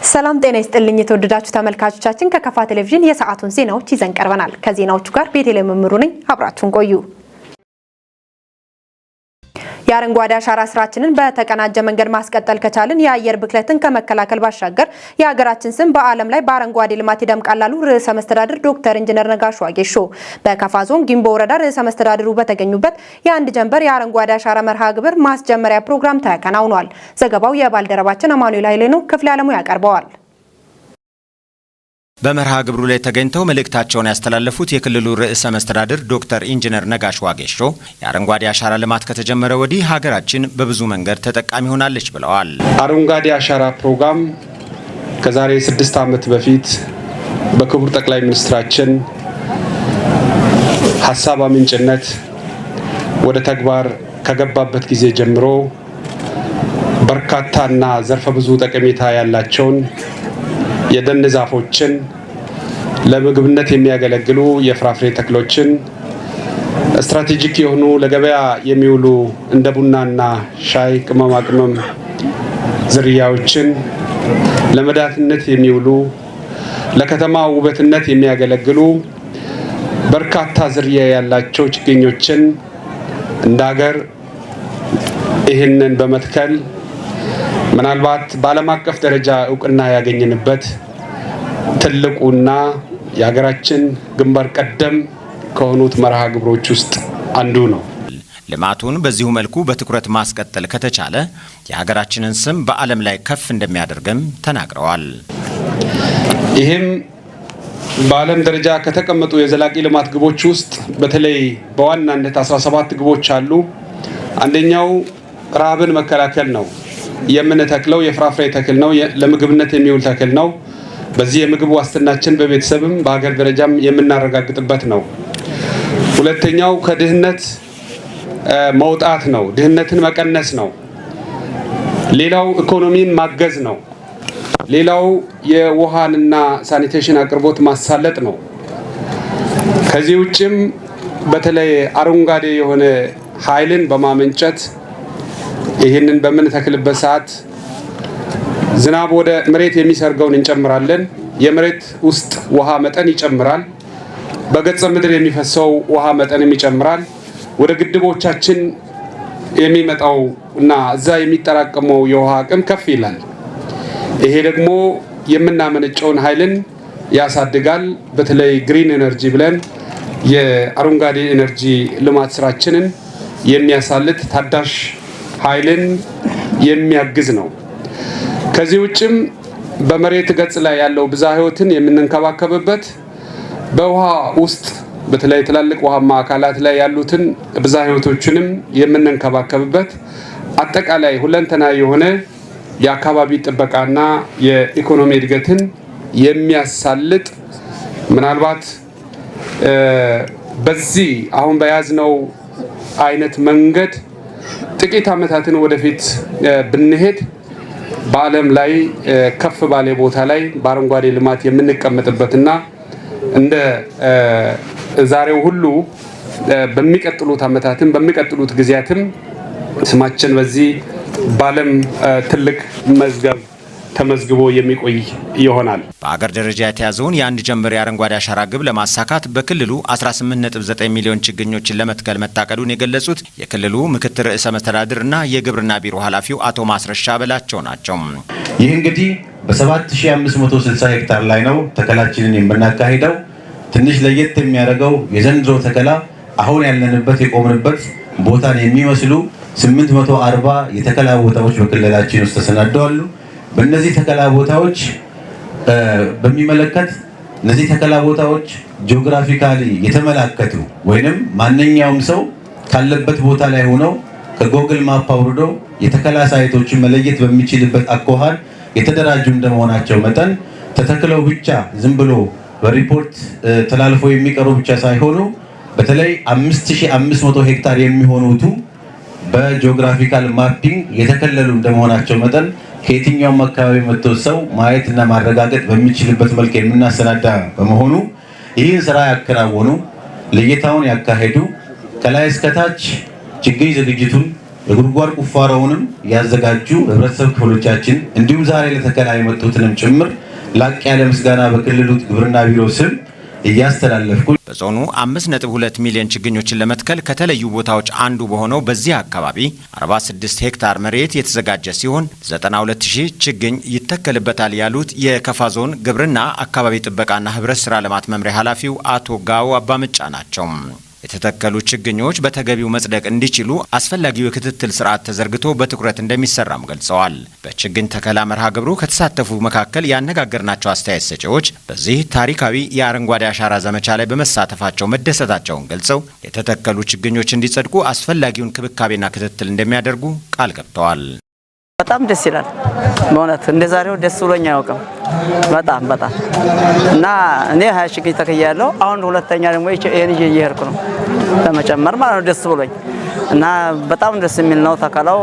ሰላም ጤና ይስጥልኝ የተወደዳችሁ ተመልካቾቻችን፣ ከከፋ ቴሌቪዥን የሰዓቱን ዜናዎች ይዘን ቀርበናል። ከዜናዎቹ ጋር ቤተልሔም መምሩ ነኝ። አብራችሁን ቆዩ። የአረንጓዴ አሻራ ስራችንን በተቀናጀ መንገድ ማስቀጠል ከቻልን የአየር ብክለትን ከመከላከል ባሻገር የሀገራችን ስም በዓለም ላይ በአረንጓዴ ልማት ይደምቃል አሉ ርዕሰ መስተዳድር ዶክተር ኢንጂነር ነጋሽ ዋጌሾ። በከፋ ዞን ጊምቦ ወረዳ ርዕሰ መስተዳድሩ በተገኙበት የአንድ ጀንበር የአረንጓዴ አሻራ መርሃ ግብር ማስጀመሪያ ፕሮግራም ተከናውኗል። ዘገባው የባልደረባችን አማኑኤል ኃይሌ ነው። ክፍሌ አለሙ ያቀርበዋል። በመርሃ ግብሩ ላይ ተገኝተው መልእክታቸውን ያስተላለፉት የክልሉ ርዕሰ መስተዳድር ዶክተር ኢንጂነር ነጋሽ ዋጌሾ የአረንጓዴ አሻራ ልማት ከተጀመረ ወዲህ ሀገራችን በብዙ መንገድ ተጠቃሚ ሆናለች ብለዋል። አረንጓዴ አሻራ ፕሮግራም ከዛሬ 6 ዓመት በፊት በክቡር ጠቅላይ ሚኒስትራችን ሀሳብ አመንጭነት ወደ ተግባር ከገባበት ጊዜ ጀምሮ በርካታና ዘርፈ ብዙ ጠቀሜታ ያላቸውን የደን ዛፎችን፣ ለምግብነት የሚያገለግሉ የፍራፍሬ ተክሎችን፣ strategic የሆኑ ለገበያ የሚውሉ እንደ ቡናና ሻይ ቅመማ ቅመም ዝርያዎችን፣ ለመድኃኒትነት የሚውሉ፣ ለከተማ ውበትነት የሚያገለግሉ በርካታ ዝርያ ያላቸው ችግኞችን እንደ ሀገር ይህንን በመትከል ምናልባት በዓለም አቀፍ ደረጃ እውቅና ያገኘንበት ትልቁና የሀገራችን ግንባር ቀደም ከሆኑት መርሃ ግብሮች ውስጥ አንዱ ነው። ልማቱን በዚሁ መልኩ በትኩረት ማስቀጠል ከተቻለ የሀገራችንን ስም በዓለም ላይ ከፍ እንደሚያደርግም ተናግረዋል። ይህም በዓለም ደረጃ ከተቀመጡ የዘላቂ ልማት ግቦች ውስጥ በተለይ በዋናነት 17 ግቦች አሉ። አንደኛው ረሃብን መከላከል ነው። የምንተክለው የፍራፍሬ ተክል ነው። ለምግብነት የሚውል ተክል ነው። በዚህ የምግብ ዋስትናችን በቤተሰብም በሀገር ደረጃም የምናረጋግጥበት ነው። ሁለተኛው ከድህነት መውጣት ነው። ድህነትን መቀነስ ነው። ሌላው ኢኮኖሚን ማገዝ ነው። ሌላው የውሃንና sanitation አቅርቦት ማሳለጥ ነው። ከዚህ ውጭም በተለይ አረንጓዴ የሆነ ኃይልን በማመንጨት ይህንን በምንተክልበት ሰዓት ዝናብ ወደ መሬት የሚሰርገውን እንጨምራለን። የመሬት ውስጥ ውሃ መጠን ይጨምራል። በገጸ ምድር የሚፈሰው ውሃ መጠንም ይጨምራል። ወደ ግድቦቻችን የሚመጣው እና እዛ የሚጠራቀመው የውሃ አቅም ከፍ ይላል። ይሄ ደግሞ የምናመነጨውን ኃይልን ያሳድጋል። በተለይ green energy ብለን የአረንጓዴ energy ልማት ስራችንን የሚያሳልጥ፣ ታዳሽ ኃይልን የሚያግዝ ነው። ከዚህ ውጭም በመሬት ገጽ ላይ ያለው ብዝሃ ሕይወትን የምንንከባከብበት፣ በውሃ ውስጥ በተለይ ትላልቅ ውሃማ አካላት ላይ ያሉትን ብዝሃ ሕይወቶችንም የምንንከባከብበት አጠቃላይ ሁለንተና የሆነ የአካባቢ ጥበቃና የኢኮኖሚ እድገትን የሚያሳልጥ፣ ምናልባት በዚህ አሁን በያዝነው አይነት መንገድ ጥቂት ዓመታትን ወደፊት ብንሄድ በዓለም ላይ ከፍ ባለ ቦታ ላይ በአረንጓዴ ልማት የምንቀመጥበትና እንደ ዛሬው ሁሉ በሚቀጥሉት ዓመታትም በሚቀጥሉት ጊዜያትም ስማችን በዚህ በዓለም ትልቅ መዝገብ ተመዝግቦ የሚቆይ ይሆናል። በአገር ደረጃ የተያዘውን የአንድ ጀንበር የአረንጓዴ አሻራ ግብ ለማሳካት በክልሉ 18.9 ሚሊዮን ችግኞችን ለመትከል መታቀዱን የገለጹት የክልሉ ምክትል ርዕሰ መስተዳድርና የግብርና ቢሮ ኃላፊው አቶ ማስረሻ በላቸው ናቸው። ይህ እንግዲህ በ7560 ሄክታር ላይ ነው ተከላችንን የምናካሂደው። ትንሽ ለየት የሚያደርገው የዘንድሮ ተከላ አሁን ያለንበት የቆምንበት ቦታን የሚመስሉ 840 የተከላ ቦታዎች በክልላችን ውስጥ ተሰናደዋሉ። በእነዚህ ተከላ ቦታዎች በሚመለከት እነዚህ ተከላ ቦታዎች geographically የተመላከቱ ወይንም ማንኛውም ሰው ካለበት ቦታ ላይ ሆነው ከ Google Map አውርዶ የተከላ site ኦችን መለየት በሚችልበት አኳኋን የተደራጁ እንደመሆናቸው መጠን ተተክለው ብቻ ዝም ብሎ በሪፖርት ተላልፎ የሚቀሩ ብቻ ሳይሆኑ በተለይ 5500 ሄክታር የሚሆኑቱ በ geographical mapping የተከለሉ እንደመሆናቸው መጠን ከየትኛውም አካባቢ መጥቶ ሰው ማየት እና ማረጋገጥ በሚችልበት መልክ የምናሰናዳ በመሆኑ ይህን ስራ ያከናወኑ፣ ልየታውን ያካሄዱ፣ ከላይ እስከታች ችግኝ ዝግጅቱን የጉድጓድ ቁፋሮውንም ያዘጋጁ ህብረተሰብ ክፍሎቻችን እንዲሁም ዛሬ ለተከላ የመጡትንም ጭምር ላቅ ያለ ምስጋና በክልሉ ግብርና ቢሮ ስም እያስተላለፍኩ። በዞኑ 5.2 ሚሊዮን ችግኞችን ለመትከል ከተለዩ ቦታዎች አንዱ በሆነው በዚህ አካባቢ 46 ሄክታር መሬት የተዘጋጀ ሲሆን 92 ሺህ ችግኝ ይተከልበታል ያሉት የከፋ ዞን ግብርና አካባቢ ጥበቃና ህብረት ስራ ልማት መምሪያ ኃላፊው አቶ ጋው አባምጫ ናቸው። የተተከሉ ችግኞች በተገቢው መጽደቅ እንዲችሉ አስፈላጊው የክትትል ስርዓት ተዘርግቶ በትኩረት እንደሚሰራም ገልጸዋል። በችግኝ ተከላ መርሃ ግብሩ ከተሳተፉ መካከል ያነጋገርናቸው አስተያየት ሰጪዎች በዚህ ታሪካዊ የአረንጓዴ አሻራ ዘመቻ ላይ በመሳተፋቸው መደሰታቸውን ገልጸው የተተከሉ ችግኞች እንዲጸድቁ አስፈላጊውን ክብካቤና ክትትል እንደሚያደርጉ ቃል ገብተዋል። በጣም ደስ ይላል። በእውነት እንደ ዛሬው ደስ ብሎኝ አያውቅም። በጣም በጣም እና እኔ 20 ችግኝ ተክያለሁ። አሁን ሁለተኛ ደግሞ ይሄን ይዤ እየሄድኩ ነው ለመጨመር ማለት ነው። ደስ ብሎኝ እና በጣም ደስ የሚል ነው ተከላው።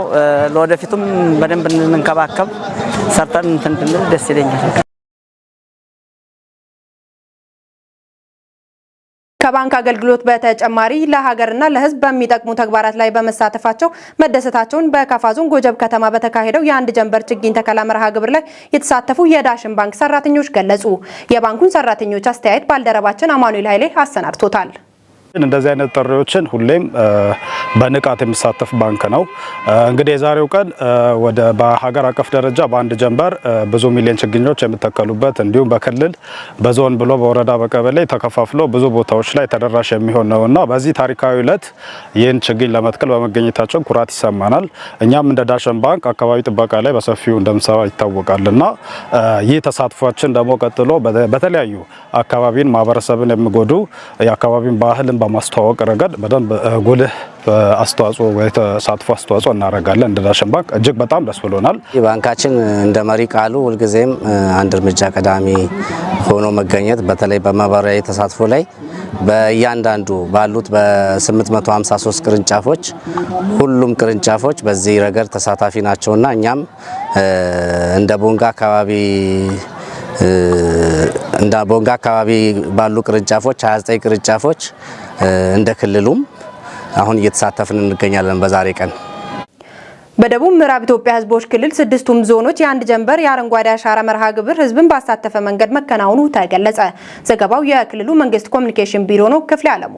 ለወደፊቱም በደንብ እንንከባከብ ሰርተን እንትን እንድንል ደስ ይለኛል። ከባንክ አገልግሎት በተጨማሪ ለሀገርና ለሕዝብ በሚጠቅሙ ተግባራት ላይ በመሳተፋቸው መደሰታቸውን በካፋ ዞን ጎጀብ ከተማ በተካሄደው የአንድ ጀንበር ችግኝ ተከላ መርሃ ግብር ላይ የተሳተፉ የዳሽን ባንክ ሰራተኞች ገለጹ። የባንኩን ሰራተኞች አስተያየት ባልደረባችን አማኑኤል ኃይሌ አሰናድቶታል። እንደዚህ አይነት ጥሪዎችን ሁሌም በንቃት የሚሳተፍ ባንክ ነው። እንግዲህ የዛሬው ቀን ወደ በሀገር አቀፍ ደረጃ በአንድ ጀንበር ብዙ ሚሊዮን ችግኞች የሚተከሉበት እንዲሁም በክልል፣ በዞን ብሎ በወረዳ፣ በቀበሌ ተከፋፍሎ ብዙ ቦታዎች ላይ ተደራሽ የሚሆን ነውና በዚህ ታሪካዊ ዕለት ይህን ችግኝ ለመትከል በመገኘታቸው ኩራት ይሰማናል። እኛም እንደ ዳሽን ባንክ አካባቢ ጥበቃ ላይ በሰፊው እንደምሰራ ይታወቃልና ይህ ተሳትፏችን ደግሞ ቀጥሎ በተለያዩ አካባቢን ማህበረሰብን የሚጎዱ የአካባቢን ባህልን በማስተዋወቅ ረገድ በደንብ ጉልህ አስተዋጽኦ ወይ ተሳትፎ አስተዋጽኦ እናደርጋለን። እንደ ዳሽን ባንክ እጅግ በጣም ደስ ብሎናል። ባንካችን እንደ መሪ ቃሉ ሁልጊዜም አንድ እርምጃ ቀዳሚ ሆኖ መገኘት በተለይ በማህበራዊ ተሳትፎ ላይ በእያንዳንዱ ባሉት በ853 ቅርንጫፎች ሁሉም ቅርንጫፎች በዚህ ረገድ ተሳታፊ ናቸውና እኛም እንደ ቦንጋ አካባቢ ባሉ ቅርንጫፎች 29 ቅርንጫፎች እንደ ክልሉም አሁን እየተሳተፍን እንገኛለን በዛሬ ቀን። በደቡብ ምዕራብ ኢትዮጵያ ሕዝቦች ክልል ስድስቱም ዞኖች የአንድ ጀንበር የአረንጓዴ አሻራ መርሃ ግብር ሕዝብን ባሳተፈ መንገድ መከናወኑ ተገለጸ። ዘገባው የክልሉ መንግስት ኮሚኒኬሽን ቢሮ ነው። ክፍሌ አለሙ።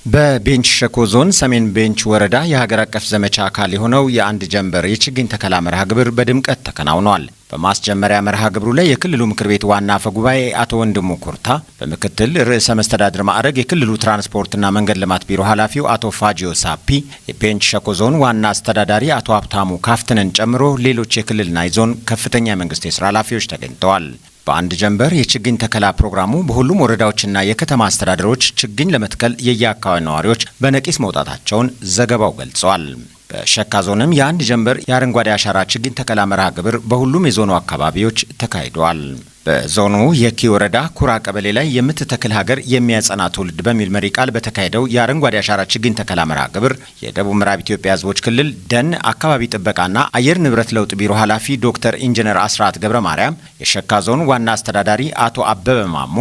በቤንች ሸኮ ዞን ሰሜን ቤንች ወረዳ የሀገር አቀፍ ዘመቻ አካል የሆነው የአንድ ጀንበር የችግኝ ተከላ መርሃ ግብር በድምቀት ተከናውኗል። በማስጀመሪያ መርሃ ግብሩ ላይ የክልሉ ምክር ቤት ዋና አፈ ጉባኤ አቶ ወንድሙ ኩርታ፣ በምክትል ርዕሰ መስተዳድር ማዕረግ የክልሉ ትራንስፖርትና መንገድ ልማት ቢሮ ኃላፊው አቶ ፋጂዮ ሳፒ፣ የቤንች ሸኮ ዞን ዋና አስተዳዳሪ አቶ ሀብታሙ ካፍትንን ጨምሮ ሌሎች የክልልና የዞን ከፍተኛ የመንግስት የስራ ኃላፊዎች ተገኝተዋል። በአንድ ጀንበር የችግኝ ተከላ ፕሮግራሙ በሁሉም ወረዳዎችና የከተማ አስተዳደሮች ችግኝ ለመትከል የየአካባቢ ነዋሪዎች በነቂስ መውጣታቸውን ዘገባው ገልጿል። በሸካ ዞንም የአንድ ጀንበር የአረንጓዴ አሻራ ችግኝ ተከላ መርሃ ግብር በሁሉም የዞኑ አካባቢዎች ተካሂዷል። በዞኑ የኪ ወረዳ ኩራ ቀበሌ ላይ "የምትተክል ሀገር የሚያጸና ትውልድ" በሚል መሪ ቃል በተካሄደው የአረንጓዴ አሻራ ችግኝ ተከላ መርሃ ግብር የደቡብ ምዕራብ ኢትዮጵያ ሕዝቦች ክልል ደን አካባቢ ጥበቃና አየር ንብረት ለውጥ ቢሮ ኃላፊ ዶክተር ኢንጂነር አስራት ገብረ ማርያም፣ የሸካ ዞን ዋና አስተዳዳሪ አቶ አበበ ማሞ፣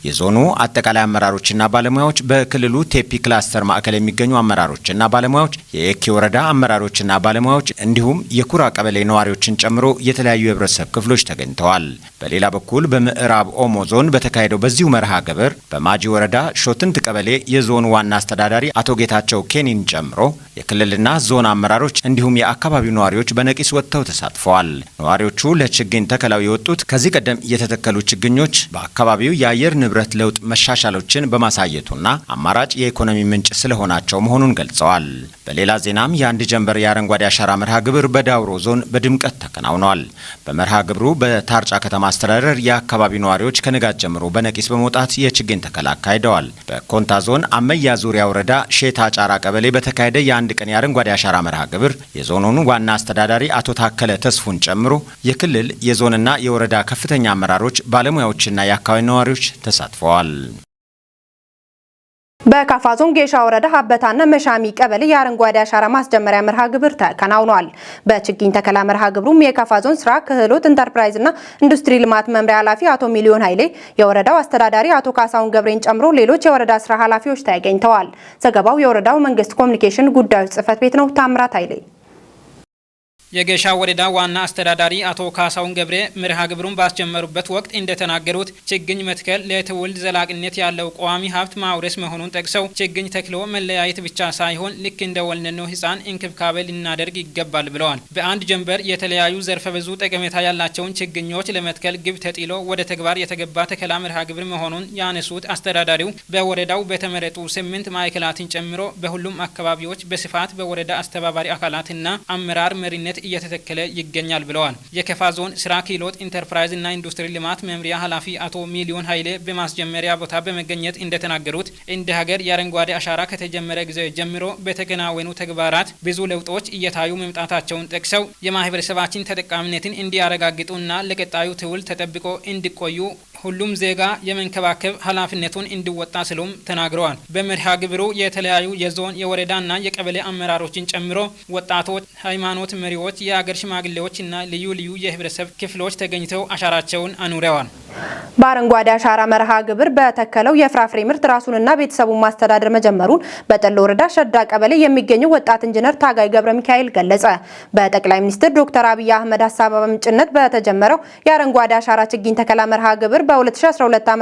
የዞኑ አጠቃላይ አመራሮችና ባለሙያዎች፣ በክልሉ ቴፒ ክላስተር ማዕከል የሚገኙ አመራሮችና ባለሙያዎች፣ የየኪ ወረዳ አመራሮችና ባለሙያዎች እንዲሁም የኩራ ቀበሌ ነዋሪዎችን ጨምሮ የተለያዩ የህብረተሰብ ክፍሎች ተገኝተዋል። በሌላ በኩል በምዕራብ ኦሞ ዞን በተካሄደው በዚሁ መርሃ ግብር በማጂ ወረዳ ሾትንት ቀበሌ የዞኑ ዋና አስተዳዳሪ አቶ ጌታቸው ኬኒን ጨምሮ የክልልና ዞን አመራሮች እንዲሁም የአካባቢው ነዋሪዎች በነቂስ ወጥተው ተሳትፈዋል። ነዋሪዎቹ ለችግኝ ተከላው የወጡት ከዚህ ቀደም የተተከሉ ችግኞች በአካባቢው የአየር ንብረት ለውጥ መሻሻሎችን በማሳየቱና አማራጭ የኢኮኖሚ ምንጭ ስለሆናቸው መሆኑን ገልጸዋል። በሌላ ዜናም የአንድ ጀንበር የአረንጓዴ አሻራ መርሃ ግብር በዳውሮ ዞን በድምቀት ተከናውኗል። በመርሃ ግብሩ በታርጫ ከተማ አስተዳደር የአካባቢው ነዋሪዎች ከንጋት ጀምሮ በነቂስ በመውጣት የችግኝ ተከላ አካሂደዋል። በኮንታ ዞን አመያ ዙሪያ ወረዳ ሼታ ጫራ ቀበሌ በተካሄደ የአንድ ቀን የአረንጓዴ አሻራ መርሃ ግብር የዞኑን ዋና አስተዳዳሪ አቶ ታከለ ተስፉን ጨምሮ የክልል፣ የዞንና የወረዳ ከፍተኛ አመራሮች፣ ባለሙያዎችና የአካባቢ ነዋሪዎች ተሳትፈዋል። በካፋ ዞን ጌሻ ወረዳ ሀበታና መሻሚ ቀበሌ የአረንጓዴ አሻራ ማስጀመሪያ መርሃ ግብር ተከናውኗል። በችግኝ ተከላ መርሃ ግብሩም የካፋ ዞን ስራ ክህሎት ኢንተርፕራይዝና ኢንዱስትሪ ልማት መምሪያ ኃላፊ አቶ ሚሊዮን ኃይሌ፣ የወረዳው አስተዳዳሪ አቶ ካሳሁን ገብሬን ጨምሮ ሌሎች የወረዳ ስራ ኃላፊዎች ተገኝተዋል። ዘገባው የወረዳው መንግስት ኮሚኒኬሽን ጉዳዮች ጽህፈት ቤት ነው። ታምራት ኃይሌ። የጌሻ ወረዳ ዋና አስተዳዳሪ አቶ ካሳሁን ገብሬ መርሃ ግብሩን ባስጀመሩበት ወቅት እንደተናገሩት፣ ችግኝ መትከል ለትውልድ ዘላቂነት ያለው ቋሚ ሀብት ማውረስ መሆኑን ጠቅሰው፣ ችግኝ ተክሎ መለያየት ብቻ ሳይሆን ልክ እንደ ወለድነው ሕፃን እንክብካቤ ልናደርግ ይገባል ብለዋል። በአንድ ጀንበር የተለያዩ ዘርፈ ብዙ ጠቀሜታ ያላቸውን ችግኞች ለመትከል ግብ ተጥሎ ወደ ተግባር የተገባ ተከላ መርሃ ግብር መሆኑን ያነሱት አስተዳዳሪው፣ በወረዳው በተመረጡ 8 ማዕከላትን ጨምሮ በሁሉም አካባቢዎች በስፋት በወረዳ አስተባባሪ አካላትና አመራር መሪነት እየተተከለ ይገኛል ብለዋል። የከፋ ዞን ስራ ክህሎት ኢንተርፕራይዝ እና ኢንዱስትሪ ልማት መምሪያ ኃላፊ አቶ ሚሊዮን ኃይሌ በማስጀመሪያ ቦታ በመገኘት እንደተናገሩት፣ እንደ ሀገር የአረንጓዴ አሻራ ከተጀመረ ጊዜ ጀምሮ በተከናወኑ ተግባራት ብዙ ለውጦች እየታዩ መምጣታቸውን ጠቅሰው፣ የማህበረሰባችን ተጠቃሚነትን እንዲያረጋግጡና ለቀጣዩ ትውልድ ተጠብቆ እንዲቆዩ ሁሉም ዜጋ የመንከባከብ ኃላፊነቱን እንዲወጣ ሲሉም ተናግረዋል። በመርሃ ግብሩ የተለያዩ የዞን፣ የወረዳና የቀበሌ አመራሮችን ጨምሮ ወጣቶች፣ ሃይማኖት መሪዎች፣ የአገር ሽማግሌዎችና ልዩ ልዩ የህብረተሰብ ክፍሎች ተገኝተው አሻራቸውን አኑረዋል። በአረንጓዴ አሻራ መርሃ ግብር በተከለው የፍራፍሬ ምርት ራሱንና ቤተሰቡን ማስተዳደር መጀመሩን በጠሎ ወረዳ ሸዳ ቀበሌ የሚገኘው ወጣት ኢንጂነር ታጋይ ገብረ ሚካኤል ገለጸ። በጠቅላይ ሚኒስትር ዶክተር አብይ አህመድ ሀሳብ አመንጭነት በተጀመረው የአረንጓዴ አሻራ ችግኝ ተከላ መርሃ ግብር በ2012 ዓ.ም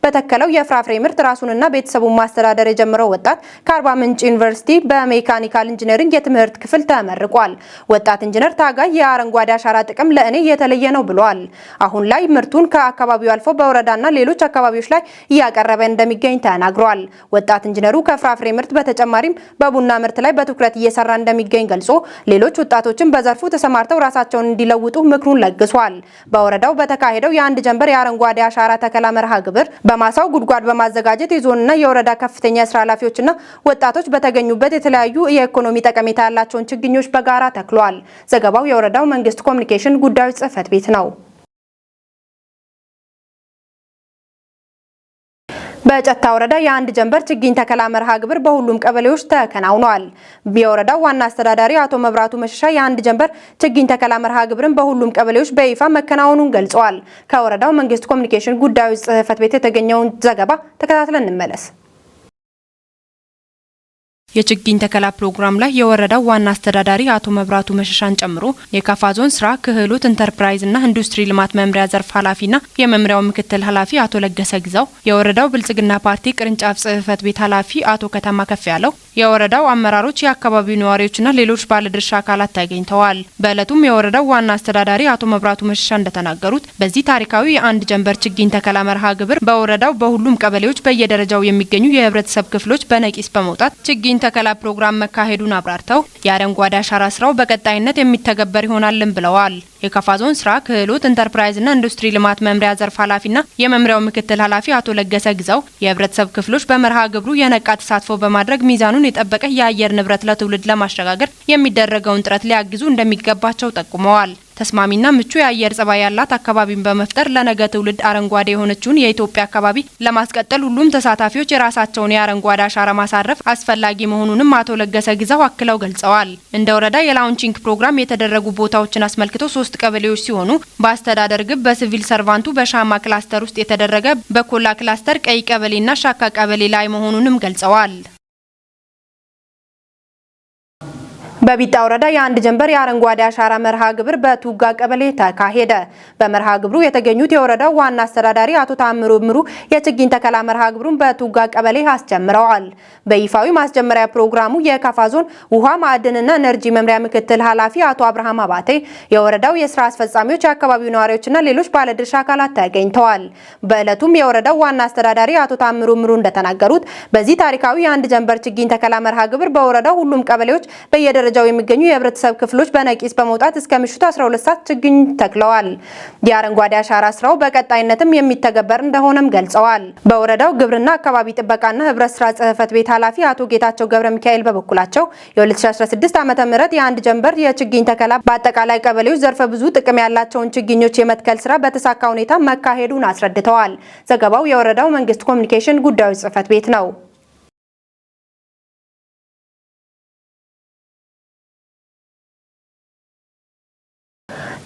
በተከለው የፍራፍሬ ምርት ራሱንና ቤተሰቡን ማስተዳደር የጀመረው ወጣት ከአርባ ምንጭ ዩኒቨርሲቲ በ mechanical engineering የትምህርት ክፍል ተመርቋል። ወጣት ኢንጂነር ታጋይ የአረንጓዴ አሻራ ጥቅም ለእኔ የተለየ ነው ብሏል። አሁን ላይ ምርቱን ከአካባቢው አልፎ በወረዳና ሌሎች አካባቢዎች ላይ እያቀረበ እንደሚገኝ ተናግሯል። ወጣት ኢንጂነሩ ከፍራፍሬ ምርት በተጨማሪም በቡና ምርት ላይ በትኩረት እየሰራ እንደሚገኝ ገልጾ፣ ሌሎች ወጣቶችን በዘርፉ ተሰማርተው ራሳቸውን እንዲለውጡ ምክሩን ለግሷል። በወረዳው በተካሄደው የአንድ ጀንበር የአረንጓዴ አሻራ ተከላ መርሃ ግብር በማሳው ጉድጓድ በማዘጋጀት የዞንና የወረዳ ከፍተኛ የስራ ኃላፊዎችና ወጣቶች በተገኙበት የተለያዩ የኢኮኖሚ ጠቀሜታ ያላቸውን ችግኞች በጋራ ተክሏል። ዘገባው የወረዳው መንግስት ኮሚኒኬሽን ጉዳዮች ጽህፈት ቤት ነው። በጨታ ወረዳ የአንድ ጀንበር ችግኝ ተከላ መርሃ ግብር በሁሉም ቀበሌዎች ተከናውኗል። የወረዳው ዋና አስተዳዳሪ አቶ መብራቱ መሸሻ የአንድ ጀንበር ችግኝ ተከላ መርሃ ግብርን በሁሉም ቀበሌዎች በይፋ መከናወኑን ገልጸዋል። ከወረዳው መንግስት ኮሚኒኬሽን ጉዳዮች ጽህፈት ቤት የተገኘውን ዘገባ ተከታትለን እንመለስ። የችግኝ ተከላ ፕሮግራም ላይ የወረዳው ዋና አስተዳዳሪ አቶ መብራቱ መሸሻን ጨምሮ የካፋ ዞን ስራ ክህሎት ኢንተርፕራይዝና ኢንዱስትሪ ልማት መምሪያ ዘርፍ ኃላፊና የመምሪያው ምክትል ኃላፊ አቶ ለገሰ ግዛው፣ የወረዳው ብልጽግና ፓርቲ ቅርንጫፍ ጽህፈት ቤት ኃላፊ አቶ ከተማ ከፍ ያለው፣ የወረዳው አመራሮች፣ የአካባቢው ነዋሪዎችና ሌሎች ባለድርሻ አካላት ተገኝተዋል። በዕለቱም የወረዳው ዋና አስተዳዳሪ አቶ መብራቱ መሸሻ እንደተናገሩት፣ በዚህ ታሪካዊ የአንድ ጀንበር ችግኝ ተከላ መርሃ ግብር በወረዳው በሁሉም ቀበሌዎች በየደረጃው የሚገኙ የህብረተሰብ ክፍሎች በነቂስ በመውጣት ችግኝ ተከላ ፕሮግራም መካሄዱን አብራርተው፣ የአረንጓዴ አሻራ ስራው በቀጣይነት የሚተገበር ይሆናልን ብለዋል። የካፋ ዞን ስራ ክህሎት ኢንተርፕራይዝና ኢንዱስትሪ ልማት መምሪያ ዘርፍ ኃላፊና የመምሪያው ምክትል ኃላፊ አቶ ለገሰ ግዛው የህብረተሰብ ክፍሎች በመርሃ ግብሩ የነቃ ተሳትፎ በማድረግ ሚዛኑን የጠበቀ የአየር ንብረት ለትውልድ ለማሸጋገር የሚደረገውን ጥረት ሊያግዙ እንደሚገባቸው ጠቁመዋል። ተስማሚና ምቹ የአየር ጸባይ ያላት አካባቢን በመፍጠር ለነገ ትውልድ አረንጓዴ የሆነችውን የኢትዮጵያ አካባቢ ለማስቀጠል ሁሉም ተሳታፊዎች የራሳቸውን የአረንጓዴ አሻራ ማሳረፍ አስፈላጊ መሆኑንም አቶ ለገሰ ግዛው አክለው ገልጸዋል። እንደ ወረዳ የ launching ፕሮግራም የተደረጉ ቦታዎችን አስመልክቶ ሶስት ቀበሌዎች ሲሆኑ፣ በአስተዳደር ግብ በሲቪል ሰርቫንቱ በሻማ ክላስተር ውስጥ የተደረገ በኮላ ክላስተር ቀይ ቀበሌና ሻካ ቀበሌ ላይ መሆኑንም ገልጸዋል። በቢጣ ወረዳ የአንድ ጀንበር የአረንጓዴ አሻራ መርሃ ግብር በቱጋ ቀበሌ ተካሄደ። በመርሃ ግብሩ የተገኙት የወረዳው ዋና አስተዳዳሪ አቶ ታምሩ ምሩ የችግኝ ተከላ መርሃ ግብሩን በቱጋ ቀበሌ አስጀምረዋል። በይፋዊ ማስጀመሪያ ፕሮግራሙ የካፋ ዞን ውሃ ማዕድንና ኤነርጂ መምሪያ ምክትል ኃላፊ አቶ አብርሃም አባቴ፣ የወረዳው የስራ አስፈጻሚዎች፣ የአካባቢው ነዋሪዎችና ሌሎች ባለድርሻ አካላት ተገኝተዋል። በዕለቱም የወረዳው ዋና አስተዳዳሪ አቶ ታምሩ ምሩ እንደተናገሩት፣ በዚህ ታሪካዊ የአንድ ጀንበር ችግኝ ተከላ መርሃ ግብር በወረዳው ሁሉም ቀበሌዎች በየደረጃው የሚገኙ የህብረተሰብ ክፍሎች በነቂስ በመውጣት እስከ ምሽቱ 12 ሰዓት ችግኝ ተክለዋል። የአረንጓዴ አሻራ ስራው በቀጣይነትም የሚተገበር እንደሆነም ገልጸዋል። በወረዳው ግብርና አካባቢ ጥበቃና ህብረት ስራ ጽህፈት ቤት ኃላፊ አቶ ጌታቸው ገብረ ሚካኤል በበኩላቸው፣ የ2016 ዓ.ም የአንድ ጀንበር የችግኝ ተከላ በአጠቃላይ ቀበሌዎች ዘርፈ ብዙ ጥቅም ያላቸውን ችግኞች የመትከል ስራ በተሳካ ሁኔታ መካሄዱን አስረድተዋል። ዘገባው የወረዳው መንግስት ኮሚኒኬሽን ጉዳዮች ጽህፈት ቤት ነው።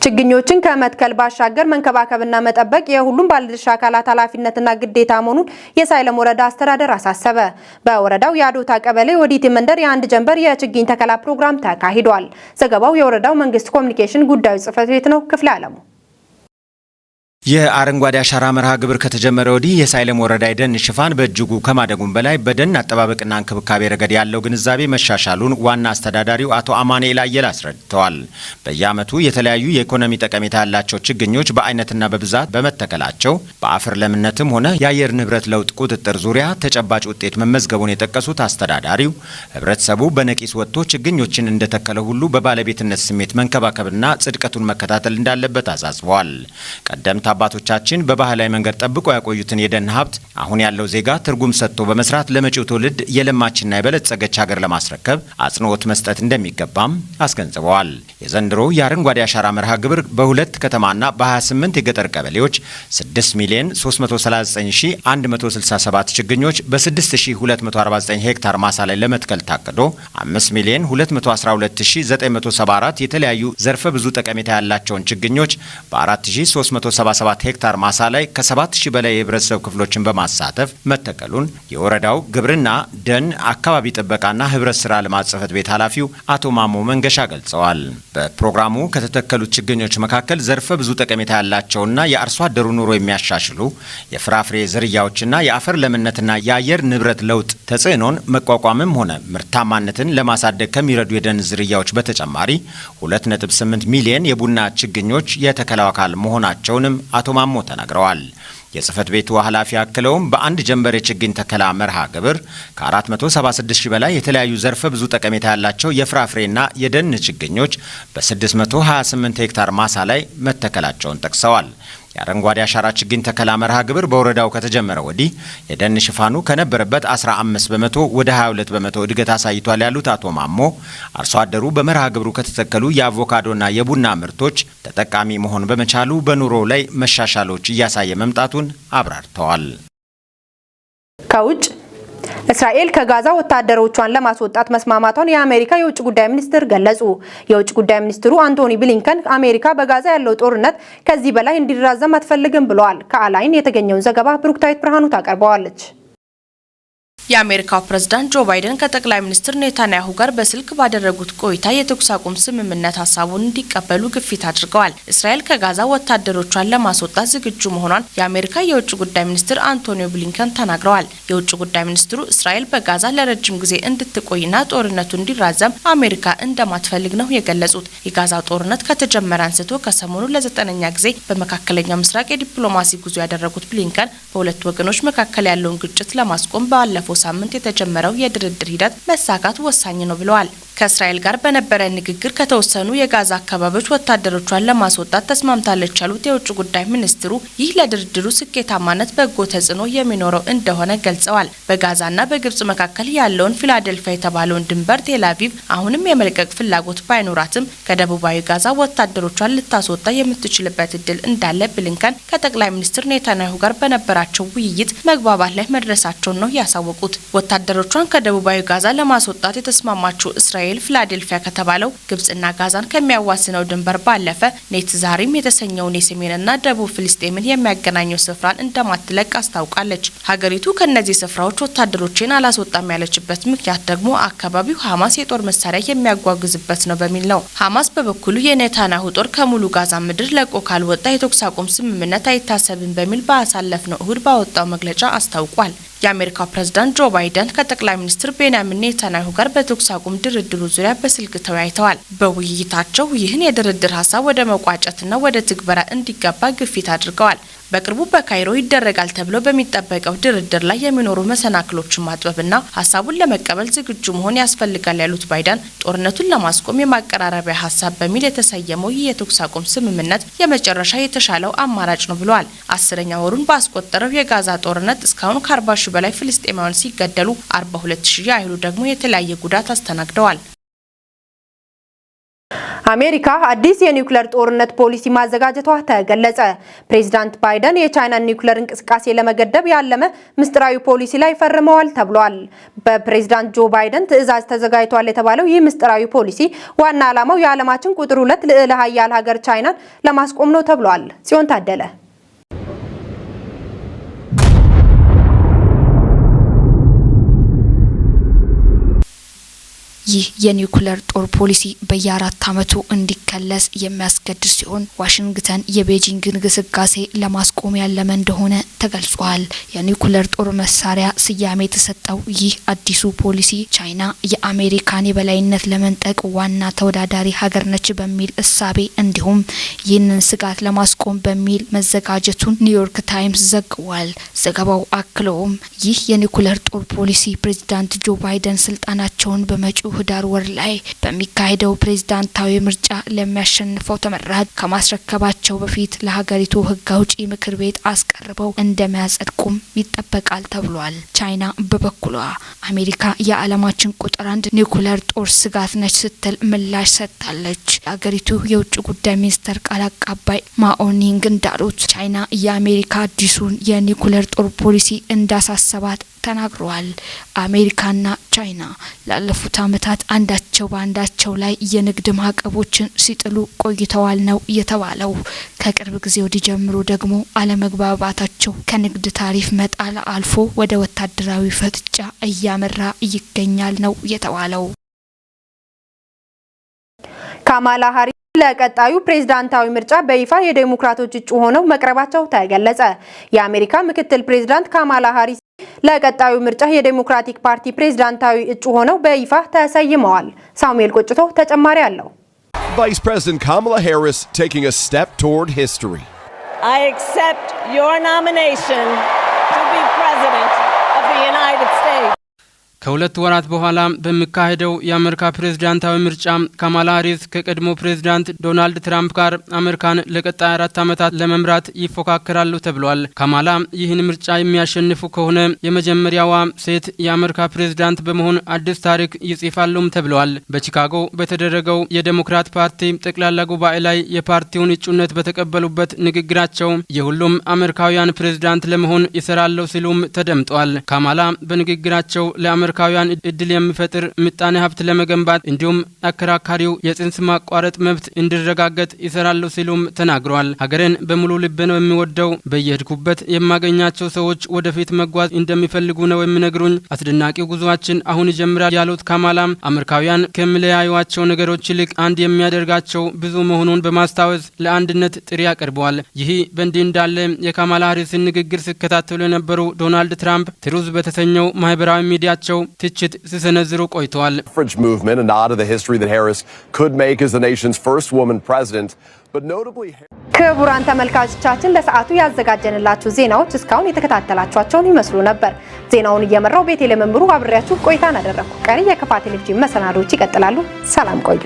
ችግኞችን ከመትከል ባሻገር መንከባከብና መጠበቅ የሁሉም ባለድርሻ አካላት ኃላፊነትና ግዴታ መሆኑን የሳይለም ወረዳ አስተዳደር አሳሰበ። በወረዳው የአዶታ ቀበሌ ወዲቲ መንደር የአንድ ጀንበር የችግኝ ተከላ ፕሮግራም ተካሂዷል። ዘገባው የወረዳው መንግስት ኮሚኒኬሽን ጉዳዮች ጽሕፈት ቤት ነው። ክፍለ አለሙ። የአረንጓዴ አሻራ መርሃ ግብር ከተጀመረ ወዲህ የሳይለም ወረዳ የደን ሽፋን በእጅጉ ከማደጉም በላይ በደን አጠባበቅና እንክብካቤ ረገድ ያለው ግንዛቤ መሻሻሉን ዋና አስተዳዳሪው አቶ አማኑኤል አየለ አስረድተዋል። በየዓመቱ የተለያዩ የኢኮኖሚ ጠቀሜታ ያላቸው ችግኞች በአይነትና በብዛት በመተከላቸው በአፈር ለምነትም ሆነ የአየር ንብረት ለውጥ ቁጥጥር ዙሪያ ተጨባጭ ውጤት መመዝገቡን የጠቀሱት አስተዳዳሪው፣ ህብረተሰቡ በነቂስ ወጥቶ ችግኞችን እንደተከለ ሁሉ በባለቤትነት ስሜት መንከባከብና ጽድቀቱን መከታተል እንዳለበት አሳስበዋል። ቀደምት አባቶቻችን በባህላዊ መንገድ ጠብቆ ያቆዩትን የደን ሀብት አሁን ያለው ዜጋ ትርጉም ሰጥቶ በመስራት ለመጪው ትውልድ የለማችና የበለጸገች ሀገር ለማስረከብ አጽንኦት መስጠት እንደሚገባም አስገንዝበዋል። የዘንድሮ የአረንጓዴ አሻራ መርሃ ግብር በሁለት ከተማና በ28 የገጠር ቀበሌዎች 6 ሚሊዮን 339167 ችግኞች በ6249 ሄክታር ማሳ ላይ ለመትከል ታቅዶ 5 ሚሊዮን 212974 የተለያዩ ዘርፈ ብዙ ጠቀሜታ ያላቸውን ችግኞች በ4377 ሄክታር ማሳ ላይ ከ7000 በላይ የህብረተሰብ ክፍሎችን በማሳተፍ መተከሉን የወረዳው ግብርና፣ ደን፣ አካባቢ ጥበቃና ህብረት ስራ ልማት ጽሕፈት ቤት ኃላፊው አቶ ማሞ መንገሻ ገልጸዋል። በፕሮግራሙ ከተተከሉት ችግኞች መካከል ዘርፈ ብዙ ጠቀሜታ ያላቸውና የአርሶ አደሩ ኑሮ የሚያሻሽሉ የፍራፍሬ ዝርያዎችና የአፈር ለምነትና የአየር ንብረት ለውጥ ተጽዕኖን መቋቋምም ሆነ ምርታማነትን ለማሳደግ ከሚረዱ የደን ዝርያዎች በተጨማሪ 2.8 ሚሊየን የቡና ችግኞች የተከላው አካል መሆናቸውንም አቶ ማሞ ተናግረዋል። የጽህፈት ቤቱ ኃላፊ አክለውም በአንድ ጀንበር የችግኝ ተከላ መርሃ ግብር ከ476 ሺህ በላይ የተለያዩ ዘርፈ ብዙ ጠቀሜታ ያላቸው የፍራፍሬና የደን ችግኞች በ628 ሄክታር ማሳ ላይ መተከላቸውን ጠቅሰዋል። የአረንጓዴ አሻራ ችግኝ ተከላ መርሃ ግብር በወረዳው ከተጀመረ ወዲህ የደን ሽፋኑ ከነበረበት 15% ወደ 22% እድገት አሳይቷል ያሉት አቶ ማሞ፣ አርሶ አደሩ በመርሃ ግብሩ ከተተከሉ የአቮካዶና የቡና ምርቶች ተጠቃሚ መሆን በመቻሉ በኑሮው ላይ መሻሻሎች እያሳየ መምጣቱን አብራርተዋል። ከውጭ፣ እስራኤል ከጋዛ ወታደሮቿን ለማስወጣት መስማማቷን የአሜሪካ የውጭ ጉዳይ ሚኒስትር ገለጹ። የውጭ ጉዳይ ሚኒስትሩ አንቶኒ ብሊንከን አሜሪካ በጋዛ ያለው ጦርነት ከዚህ በላይ እንዲራዘም አትፈልግም ብለዋል። ከአል ዐይን የተገኘውን ዘገባ ብሩክታዊት ብርሃኑ ታቀርበዋለች። የአሜሪካው ፕሬዝዳንት ጆ ባይደን ከጠቅላይ ሚኒስትር ኔታንያሁ ጋር በስልክ ባደረጉት ቆይታ የተኩስ አቁም ስምምነት ሀሳቡን እንዲቀበሉ ግፊት አድርገዋል። እስራኤል ከጋዛ ወታደሮቿን ለማስወጣት ዝግጁ መሆኗን የአሜሪካ የውጭ ጉዳይ ሚኒስትር አንቶኒዮ ብሊንከን ተናግረዋል። የውጭ ጉዳይ ሚኒስትሩ እስራኤል በጋዛ ለረጅም ጊዜ እንድትቆይና ጦርነቱ እንዲራዘም አሜሪካ እንደማትፈልግ ነው የገለጹት። የጋዛ ጦርነት ከተጀመረ አንስቶ ከሰሞኑ ለ9ኛ ጊዜ በመካከለኛው ምስራቅ የዲፕሎማሲ ጉዞ ያደረጉት ብሊንከን በሁለቱ ወገኖች መካከል ያለውን ግጭት ለማስቆም ባለፈው ሳምንት የተጀመረው የድርድር ሂደት መሳካት ወሳኝ ነው ብለዋል። ከእስራኤል ጋር በነበረ ንግግር ከተወሰኑ የጋዛ አካባቢዎች ወታደሮቿን ለማስወጣት ተስማምታለች ያሉት የውጭ ጉዳይ ሚኒስትሩ፣ ይህ ለድርድሩ ስኬታማነት በጎ ተጽዕኖ የሚኖረው እንደሆነ ገልጸዋል። በጋዛና በግብጽ መካከል ያለውን ፊላደልፊያ የተባለውን ድንበር ቴልአቪቭ አሁንም የመልቀቅ ፍላጎት ባይኖራትም ከደቡባዊ ጋዛ ወታደሮቿን ልታስወጣ የምትችልበት እድል እንዳለ ብሊንከን ከጠቅላይ ሚኒስትር ኔታንያሁ ጋር በነበራቸው ውይይት መግባባት ላይ መድረሳቸውን ነው ያሳወቁት። ወታደሮቿን ከደቡባዊ ጋዛ ለማስወጣት የተስማማችው እስራኤል ፊላዴልፊያ ከተባለው ግብጽና ጋዛን ከሚያዋስነው ድንበር ባለፈ ኔትዛሪም የተሰኘውን የሰሜንና ደቡብ ፍልስጤምን የሚያገናኘው ስፍራን እንደማትለቅ አስታውቃለች። ሀገሪቱ ከእነዚህ ስፍራዎች ወታደሮቼን አላስወጣም ያለችበት ምክንያት ደግሞ አካባቢው ሀማስ የጦር መሳሪያ የሚያጓጉዝበት ነው በሚል ነው። ሀማስ በበኩሉ የኔታንያሁ ጦር ከሙሉ ጋዛ ምድር ለቆ ካልወጣ የተኩስ አቁም ስምምነት አይታሰብም በሚል ባሳለፍነው እሁድ ባወጣው መግለጫ አስታውቋል። የአሜሪካው ፕሬዝዳንት ጆ ባይደን ከጠቅላይ ሚኒስትር ቤንያሚን ኔታንያሁ ጋር በተኩስ አቁም ድርድሩ ዙሪያ በስልክ ተወያይተዋል። በውይይታቸው ይህን የድርድር ሀሳብ ወደ መቋጨትና ወደ ትግበራ እንዲገባ ግፊት አድርገዋል። በቅርቡ በካይሮ ይደረጋል ተብሎ በሚጠበቀው ድርድር ላይ የሚኖሩ መሰናክሎችን ማጥበብና ሀሳቡን ለመቀበል ዝግጁ መሆን ያስፈልጋል ያሉት ባይደን፣ ጦርነቱን ለማስቆም የማቀራረቢያ ሀሳብ በሚል የተሰየመው ይህ የተኩስ አቁም ስምምነት የመጨረሻ የተሻለው አማራጭ ነው ብለዋል። 10ኛ ወሩን ባስቆጠረው የጋዛ ጦርነት እስካሁን ከ40 ሺህ በላይ ፍልስጤማውያን ሲገደሉ 42 ሺህ ያህሉ ደግሞ የተለያየ ጉዳት አስተናግደዋል። አሜሪካ አዲስ የኒውክሌር ጦርነት ፖሊሲ ማዘጋጀቷ ተገለጸ። ፕሬዚዳንት ባይደን የቻይናን ኒውክሌር እንቅስቃሴ ለመገደብ ያለመ ምስጢራዊ ፖሊሲ ላይ ፈርመዋል ተብሏል። በፕሬዚዳንት ጆ ባይደን ትዕዛዝ ተዘጋጅቷል የተባለው ይህ ምስጢራዊ ፖሊሲ ዋና ዓላማው የዓለማችን ቁጥር 2 ልዕለ ሀያል ሀገር ቻይናን ለማስቆም ነው ተብሏል። ጽዮን ታደለ። ይህ የኒውክለር ጦር ፖሊሲ በየ4 ዓመቱ እንዲከለስ የሚያስገድድ ሲሆን ዋሽንግተን የቤጂንግን ግስጋሴ ለማስቆም ያለመ እንደሆነ ተገልጿል። የኒውክለር ጦር መሳሪያ ስያሜ የተሰጠው ይህ አዲሱ ፖሊሲ ቻይና የአሜሪካን የበላይነት ለመንጠቅ ዋና ተወዳዳሪ ሀገር ነች በሚል እሳቤ እንዲሁም ይህንን ስጋት ለማስቆም በሚል መዘጋጀቱን ኒውዮርክ ታይምስ ዘግቧል። ዘገባው አክለውም ይህ የኒውክለር ጦር ፖሊሲ ፕሬዚዳንት ጆ ባይደን ስልጣናቸውን በመጪው ህዳር ወር ላይ በሚካሄደው ፕሬዝዳንታዊ ምርጫ ለሚያሸንፈው ተመራጭ ከማስረከባቸው በፊት ለሀገሪቱ ህግ አውጪ ምክር ቤት አስቀርበው እንደሚያጸድቁም ይጠበቃል ተብሏል። ቻይና በበኩሏ አሜሪካ የዓለማችን ቁጥር 1 ኒውክለር ጦር ስጋት ነች ስትል ምላሽ ሰጥታለች። የሀገሪቱ የውጭ ጉዳይ ሚኒስተር ቃል አቀባይ ማኦኒንግ እንዳሉት ቻይና የአሜሪካ አዲሱን የኒውክለር ጦር ፖሊሲ እንዳሳሰባት ተናግረዋል። አሜሪካና ቻይና ላለፉት ዓመታት አንዳቸው በአንዳቸው ላይ የንግድ ማዕቀቦችን ሲጥሉ ቆይተዋል ነው የተባለው። ከቅርብ ጊዜ ወዲህ ጀምሮ ደግሞ አለመግባባታቸው ከንግድ ታሪፍ መጣል አልፎ ወደ ወታደራዊ ፍጥጫ እያመራ ይገኛል ነው የተባለው። ካማላ ሃሪስ ለቀጣዩ ፕሬዝዳንታዊ ምርጫ በይፋ የዴሞክራቶች እጩ ሆነው መቅረባቸው ተገለጸ። የአሜሪካ ምክትል ፕሬዝዳንት ካማላ ሃሪስ ለቀጣዩ ምርጫ የዴሞክራቲክ ፓርቲ ፕሬዝዳንታዊ እጩ ሆነው በይፋ ተሰይመዋል። ሳሙኤል ቆጭቶ ተጨማሪ አለው። Vice President Kamala Harris taking a step toward history. I accept your nomination to be President of the United States. ከ2 ወራት በኋላ በሚካሄደው የአሜሪካ ፕሬዝዳንታዊ ምርጫ ካማላ ሃሪስ ከቀድሞ ፕሬዝዳንት ዶናልድ ትራምፕ ጋር አሜሪካን ለቀጣይ 4 ዓመታት ለመምራት ይፎካከራሉ ተብሏል። ካማላ ይህን ምርጫ የሚያሸንፉ ከሆነ የመጀመሪያዋ ሴት የአሜሪካ ፕሬዝዳንት በመሆን አዲስ ታሪክ ይጽፋሉም ተብለዋል። በቺካጎ በተደረገው የዴሞክራት ፓርቲ ጠቅላላ ጉባኤ ላይ የፓርቲውን እጩነት በተቀበሉበት ንግግራቸው የሁሉም አሜሪካውያን ፕሬዝዳንት ለመሆን እሰራለሁ ሲሉም ተደምጠዋል። ካማላ በንግግራቸው ለአሜሪካውያን እድል የሚፈጥር ምጣኔ ሀብት ለመገንባት እንዲሁም አከራካሪው የጽንስ ማቋረጥ መብት እንዲረጋገጥ እሰራለሁ ሲሉም ተናግረዋል። ሀገሬን በሙሉ ልቤ ነው የምወደው። በየሄድኩበት የማገኛቸው ሰዎች ወደፊት መጓዝ እንደሚፈልጉ ነው የሚነግሩኝ። አስደናቂው ጉዟችን አሁን ይጀምራል ያሉት ካማላ አሜሪካውያን ከሚለያዩዋቸው ነገሮች ይልቅ አንድ የሚያደርጋቸው ብዙ መሆኑን በማስታወስ ለአንድነት ጥሪ አቅርበዋል። ይህ በእንዲህ እንዳለ የካማላ ሃሪስን ንግግር ሲከታተሉ የነበሩ ዶናልድ ትራምፕ ትሩዝ በተሰኘው ማህበራዊ ሚዲያቸው ትችት ሲሰነዝሩ ቆይተዋል። Suffrage movement, a nod to the history that Harris could make as the nation's first woman president. But notably, ክቡራን ተመልካቾቻችን፣ ለሰዓቱ ያዘጋጀንላችሁ ዜናዎች እስካሁን የተከታተላችኋቸውን ይመስሉ ነበር። ዜናውን እየመራው ቤቴ ለመምሩ አብሬያችሁ ቆይታን አደረግኩ። ቀሪ የከፋ ቴሌቪዥን መሰናዶዎች ይቀጥላሉ። ሰላም ቆዩ።